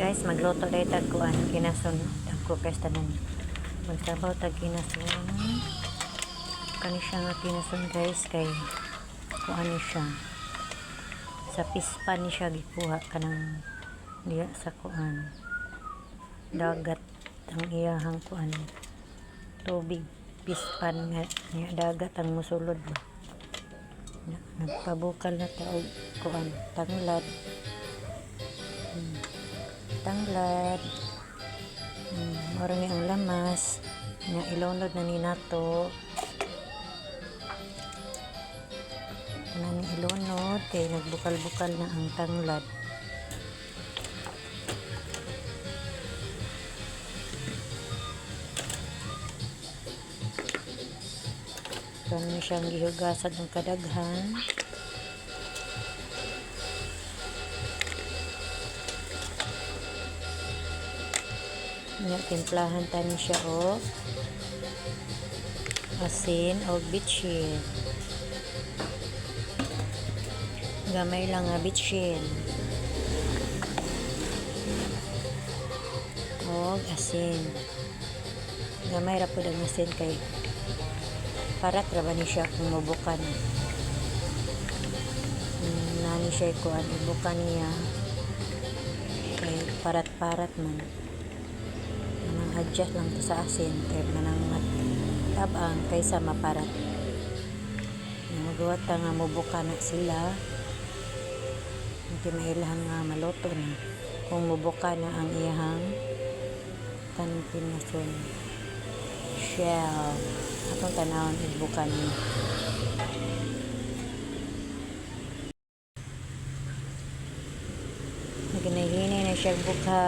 Guys, magluto dahil tag kuan kinason. Dagko guys tanan. Magsabaw tag kinason. Kani siya nga kinason, guys, kay kuan ni siya. Sa pispan ni siya gikuha, kanang diya sa kuan. Dagat ang iyahang kuan. Tubig pispan nga niya, dagat ang musulod ba. Na, nagpabukal na ta og kuan, tanglad. Tanglad. Mao ni ang lamas. Nga ilunod na ni nato. Ana ni ilunod kay nagbukal-bukal na ang tanglad. Kani siyang gihugasan ng kadaghan. Nya timplahan ta ni siya og asin og bitchin. Gamay lang nga bitchin. Og asin. Gamay ra pud ang asin kay parat ra ba ni siya kung mubuka na. Nani siya kuan, ibuka niya kay parat-parat man. Manang adjust lang ta sa asin kay manang tabang kaysa maparat. Magawa ta nga mubuka na sila. Hindi mailahan nga maluto na. Kung mubuka na ang iyahang kaning kinason shell. Atong tanawon ibuka niya. Naginahinay na siya buka.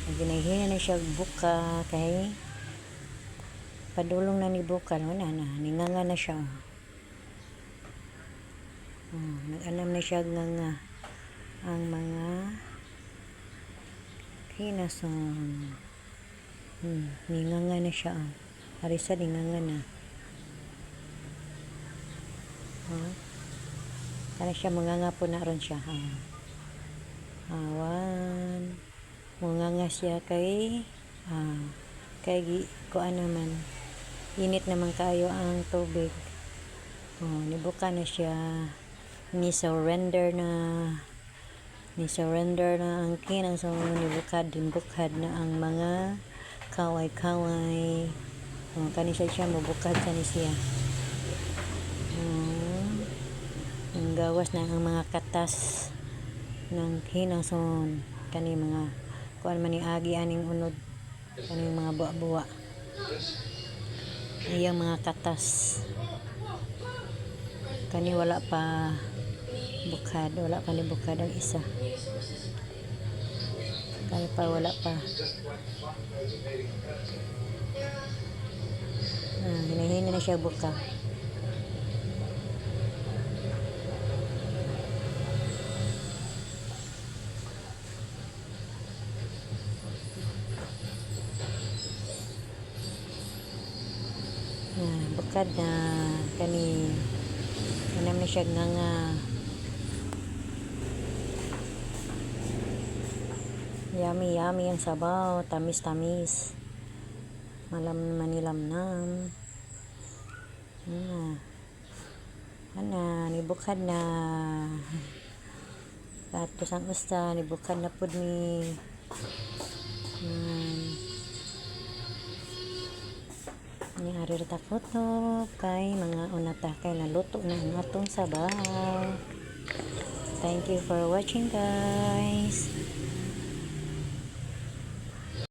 Naginahinay na siya buka kay padulong na ni buka no na na ninganga na siya. Oh, nag-anam na siya nga nga ang mga kinason. Ninganga na siya. Oh. Arisa ninganga na. Oh. Kana siya manganga po na ron siya. Ah. Awan. Manganga siya kay kay gi kuan naman. Init naman kayo ang tubig. Oh, nibuka na siya. Ni surrender na. Ni surrender na ang kinason. Nibukad din bukad na ang mga kaway-kaway. Oh, kani siya siya mubukad kani siya. Oh, ang gawas na ang mga katas ng kinason. Kani mga kuan man ni agi aning unod, kani mga buwa-buwa. Iyang mga katas. Kani wala pa bukad, wala pa ni bukad ang isa. Kani pa wala pa. Ah, hinahina na siya buka. Ah, bukad na kani anam na siya nga nga. Yummy yummy ang sabaw, tamis tamis. Malam manilamnam. Ah. Ana, nibukad na. Katos ang usta, nibukad na pud ni. Ni ari ra ta kutob kay mga unata kay naluto na ang atong sabaw. Thank you for watching, guys.